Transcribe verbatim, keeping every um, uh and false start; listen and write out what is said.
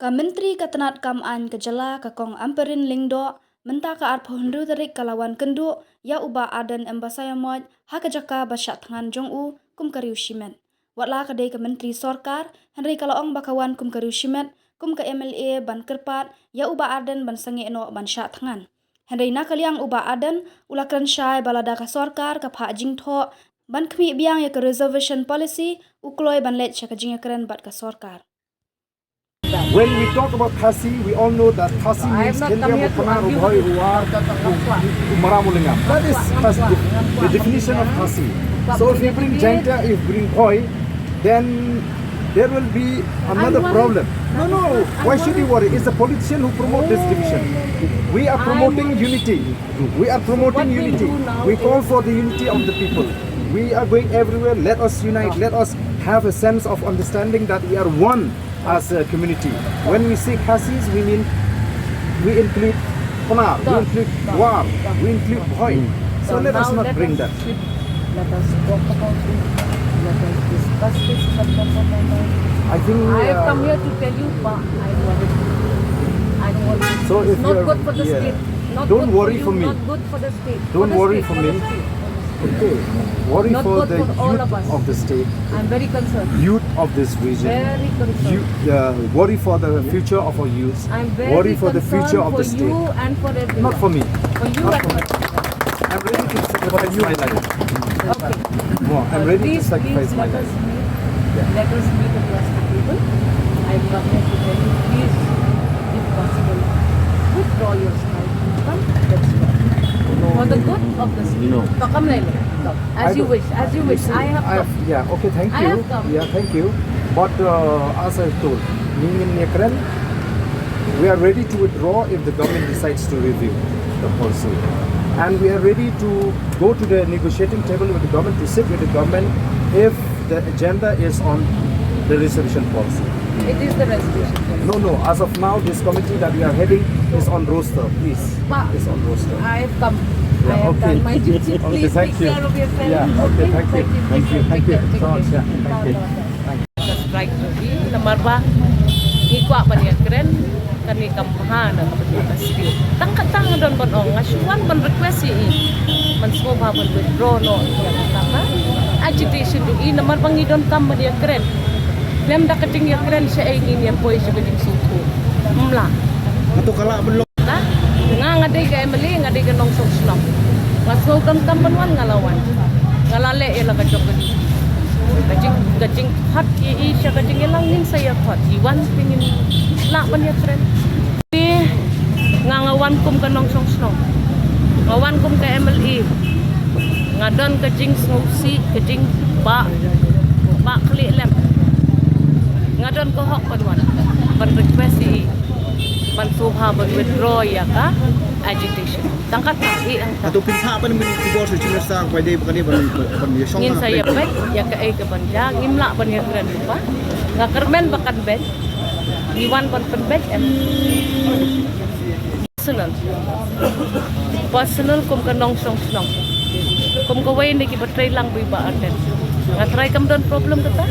Ka Myntri ka tnat kam aiñ ka jylla ka Kong Ampareen Lyngdoh mynta ka arphew hynriew tarik ka la wan kynduh ïa u Bah Ardent M Basaiawmoit ha ka jaka ba shah thngan jong u kum ka riewshimet. Watla ka dei ka Myntri Sorkar, hynrei ka la ong ba ka wan kum ka riewshimet, kum ka M L A ban kyrpad ïa u Bah Ardent ban sangeh noh ban shah thngan. Hynrei na ka liang u Bah Ardent u la kren shai ba lada ka sorkar ka phah jingthoh ban khmih biang ïa ka reservation policy, u kloi ban leit sha ka jingïakren bad ka sorkar. When we talk about Khasi, we all know that Khasi means Jaiñtia, Pnar, Bhoi, War, Mara, Malungam. That is the definition of Khasi. So if you bring Jaiñtia, if you bring Bhoi, then there will be another problem. No, no, why should you worry? It's the politician who promote this division. We are promoting unity. We are promoting unity. We call for the unity of the people. We are going everywhere. Let us unite. Let us have a sense of understanding that we are one as a community. When we say Khasis, we mean we include Pnar, we include War, we include Bhoi. So let us not bring that. Let us talk about it. Let us discuss this. I think I have come here to tell you, Pa, I worry. I worry. So if It's not you're- good for the yeah. state. Not Don't good worry for, for you, me. Not good for the state. Don't For the worry state, for for me. The state. Okay. Worry Not for good the for all youth of us. Of the state. I'm very concerned. Youth of this region. Very concerned. You, uh, worry for the future of our youth. I'm very Worry for the concerned future of for the state. You and for everyone. Not for me. For you Not and for me. for I'm ready to sacrifice my life. Okay. No, I'm ready Please, to sacrifice please my let life. Us meet. Let us meet across the table. I come here to tell you, please, if possible, withdraw your smile. Come, let's talk. For the good of the state. No. Come, Laila. Come. As you wish, as you wish. I have come. Yeah, okay, thank you. I have come. Yeah, thank you. But uh, as I told, ngi ngin ïakren, we are ready to withdraw if the government decides to review the policy. And we are ready to go to the negotiating table with the government to sit with the government if the agenda is on the reservation policy. It is the reservation. No, no. As of now, this committee that we are heading is on roster. Please, Pa, is on roster. I have come. Yeah, I have okay. Done my duty. Okay, Please thank take you. Care of yourself. Yeah, okay, thank you. Thank you, thank you. Thank you so much. Yeah, thank you. Thank you. Strike to be namar ba ngi kwah ban ïakren kane ka maha na ka state. Tang kata nga don ban ong, nga shu wan ban request ïa i ban sngewbha ban withdraw noh ïa kata ka agitation ïa i namar ba ngi donkam ban ïakren. Lem da ka jingïakren shaei ngin ïa poi sha ka jingsngewthuh. Mla. Nga nga dei ka M L A, nga dei ka nongshong shnong. Nga sngew donkam ban wan, nga la wan. Nga la leh ïa la ka jong ka jing ka jing ka jingkhot ïa i sha ka jingïalang, ngin sa ïakhot. I wan te ngin lah ban ïakren. Te nga nga wan kum ka nongshong shnong. Nga wan kum ka M L A. Nga don ka jingsngewsih, ka jingbah, bah khlieh lem. Nga don ka hok ban wan ban request ïa i ban sngewbha ban withdraw ïa ka agitation. Tang kata hi ang. Hato pynthah ban mynta khubor sha Chief Minister ba dei ba kane ban ban ïa shong. Ngin sa ïa peit ïa kaei ka ban jia, ngim lah ban ïakren ba. Nga kyrmen ba kan beit. Ngi wan ban pynbeit em. Personal. Personal kum ka nongshong shnong. Kum kawei na kiba trei lang bad i Bah Ardent. Nga trai kam don problem kata.